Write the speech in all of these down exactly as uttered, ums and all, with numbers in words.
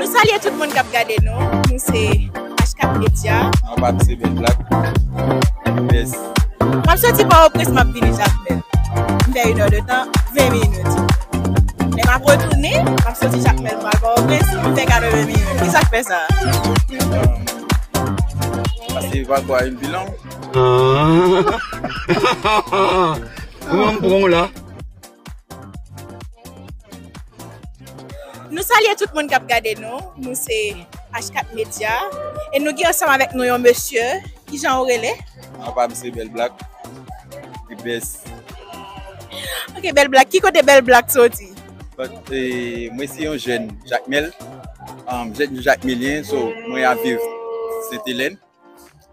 Nou salye tout moun k ap gade nou. Nou se H kat Media. Anba m se Bèl Blak. Yes. M ap soti Pòtoprens, m ap vini Jakmèl. M fè inèdtan, ven minit. Lè m ap retounen, m ap soti Jakmèl, m al Pòtoprens, m fè katreven minit. Kisa k fè sa? Pase pa kwa yon bilan. Kòman m pran w la? Nou salye tout moun k ap gade nou. Nou se H kat Media. E nou gen ansanm avèk nou yon mesye. Kijan ou rele? Apa m se Bèl Blak. The best. Ok, Bèl Blak. Ki kote Bèl Blak soti? But, eh, mwen se yon jèn Jakmèl. Um, jèn Jakmelyen, so mwen ap viv Sentelèn.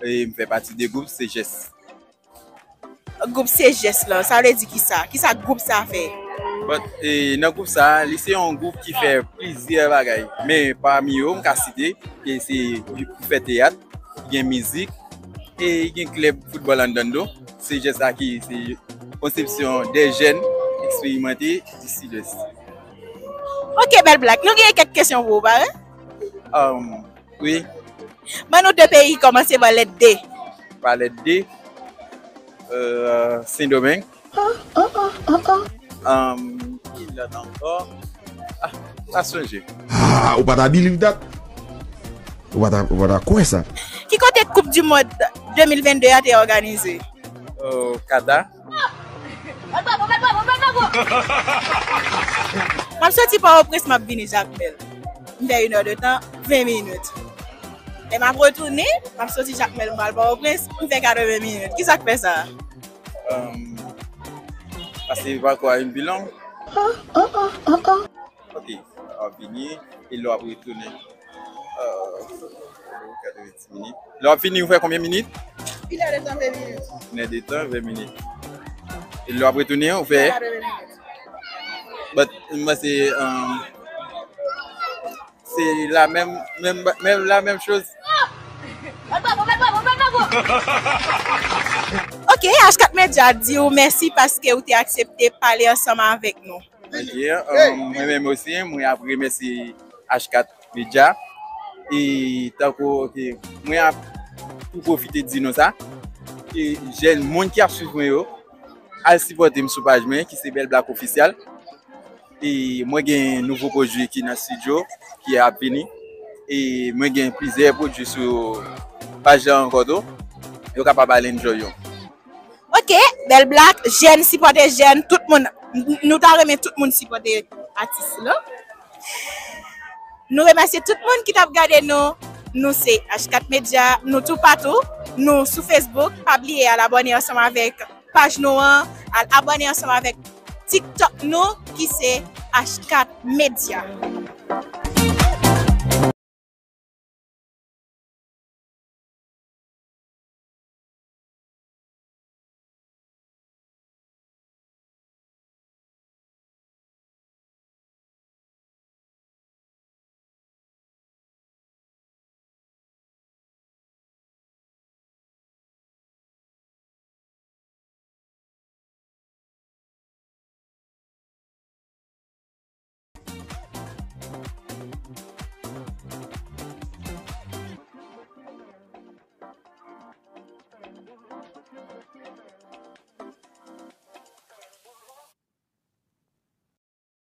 E m fè pati de gwoup Sejès. Gwoup Sejès lan, sa vle di kisa? Kisa gwoup sa fè? But, e, nan gwoup sa, li se yon gwoup ki fè plizyè bagay. Men pami yo, m ka site, e se pou fè teyat, gen mizik, e gen klèb foutbòl anndan tou. Sejès la ki se konsepsyon de jèn eksperimante di Sidès. Ok, Bèl Blak, nou gen kèk kesyon pou ou, pare? Um, wi. Ban nou de peyi ki kòmanse pa lèt D. Pa lèt D. Euh, Sendomeng. Um, ki lòt ankò? Ah, pa sonje. Ah, ou pa ta believe that? Ou pa ta, ou pa ta kwè sa? Ki kote Koup di Mond de mil vennde a te òganize? Euh, Kata. M ap soti Pòtoprens, m ap vini Jakmèl. M fè inèdtan, ven minit. Lè m ap retounen, m ap soti Jakmèl, m al Pòtoprens, m fè katreven minit. Kisa k fè sa? Um, pase pa kwa yon bilan. Ok, w ap vini, e lè w ap retounen. Euh, katrevendiz minit. Lè w ap vini, ou fè konbyen minit? Inèdtan, ven minit. Inèdtan, ven minit. E lè w ap retounen, ou fè? Katreven minit. But, mwen se, euh, se la menm, menm, menm, la menm choz. Ok, H kat Media di w mèsi paske ou te aksepte pale ansanm avèk nou. Ok, um, mwen menm osi, mwen ap remèsye H kat Media. E tankou, ok, mwen ap tou pwofite di nou sa. E jèn moun ki ap swiv mwen yo, al sipòte m sou paj mwen, ki se Bèl Blak Ofisyal. E mwen gen nouvo pwodui ki nan estidyo, ki ap vini. E mwen gen plizyè pwodui sou paj la ankò tou. Yo kapab al enjoy yo. Ok, Bèl Blak, jèn sipòte jèn, tout moun, n-, nou ta renmen tout moun sipòte atis la. Nou remèsye tout moun ki t ap gade nou. Nou se H kat Media, nou toupatou, nou sou Facebook. Pa bliye al abòne ansanm avèk paj nou an, al abòne ansanm avèk TikTok nou ki se H kat Media.